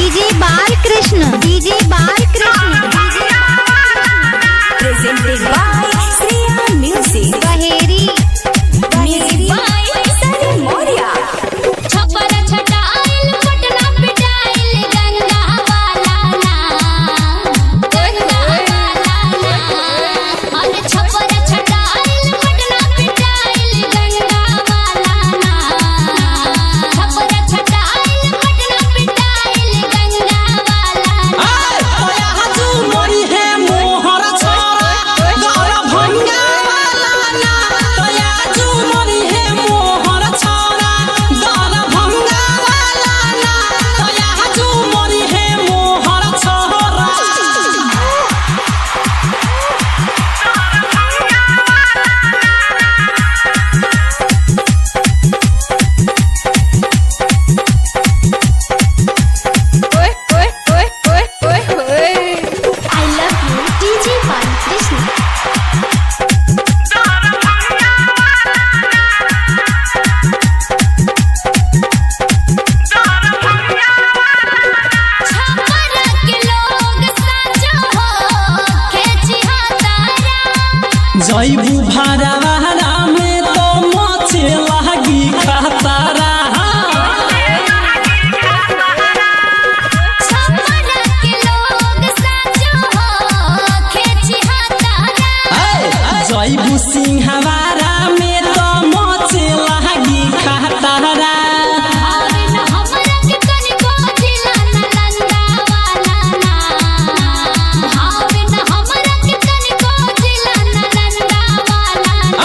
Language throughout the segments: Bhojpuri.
DJ Balkrishna, DJ Balkrishna, DJ Presented by Shreya Music. Baheri, Music by Sunny Moria. Chhapar छटाइल Patna पिटाइल गंगा वाला ना, गंगा वाला ना। अरे छपर छटाइल पटना पिटाइल गंगा वाला ना, छपर छटाइल पटना पिटाइल गंगा वाला ना। ओए ओए ओए ओए ओए ओए। I love you DJ Balkrishna. Chhapar के लोग साचो हो खेची तारा। जैबू भारावारा में तो मचे लागी खतरा। छपर के लोग साचो हो खेची तारा। जैबू सिंहवारा में तो मचे लागी खतरा। और न हमरा के तनिको जिला नालंदा वाला ना, और न हमरा के तनिको जिला नालंदा वाला ना।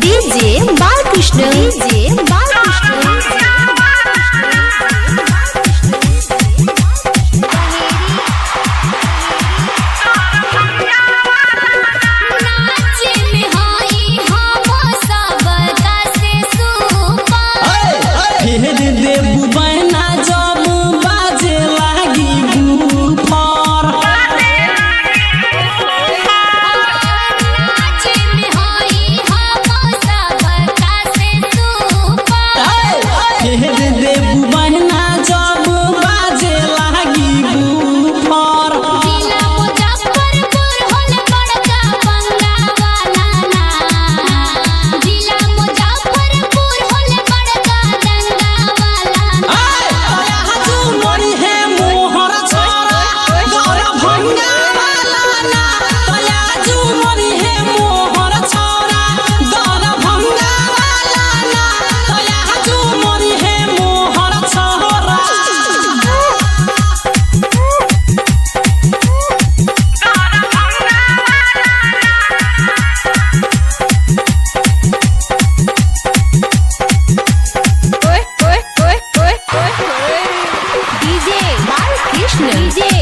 DJ Balkrishna, DJ Balkrishna, नाचे में हई हम सब का से सुपर। फेर देबू बहना जब बाजे लागी गुफर। नाचे में हई हम सब का से सुपर। फेर देबू बहना जब बाजे लागी गुफर। जिला मुजफ्फरपुर होल बड़का बंगा वाला ना, जिला मुजफ्फरपुर होल बड़का दंगा वाला ना। ओए ओए ओए ओए ओए ओए। DJ Balkrishna, DJ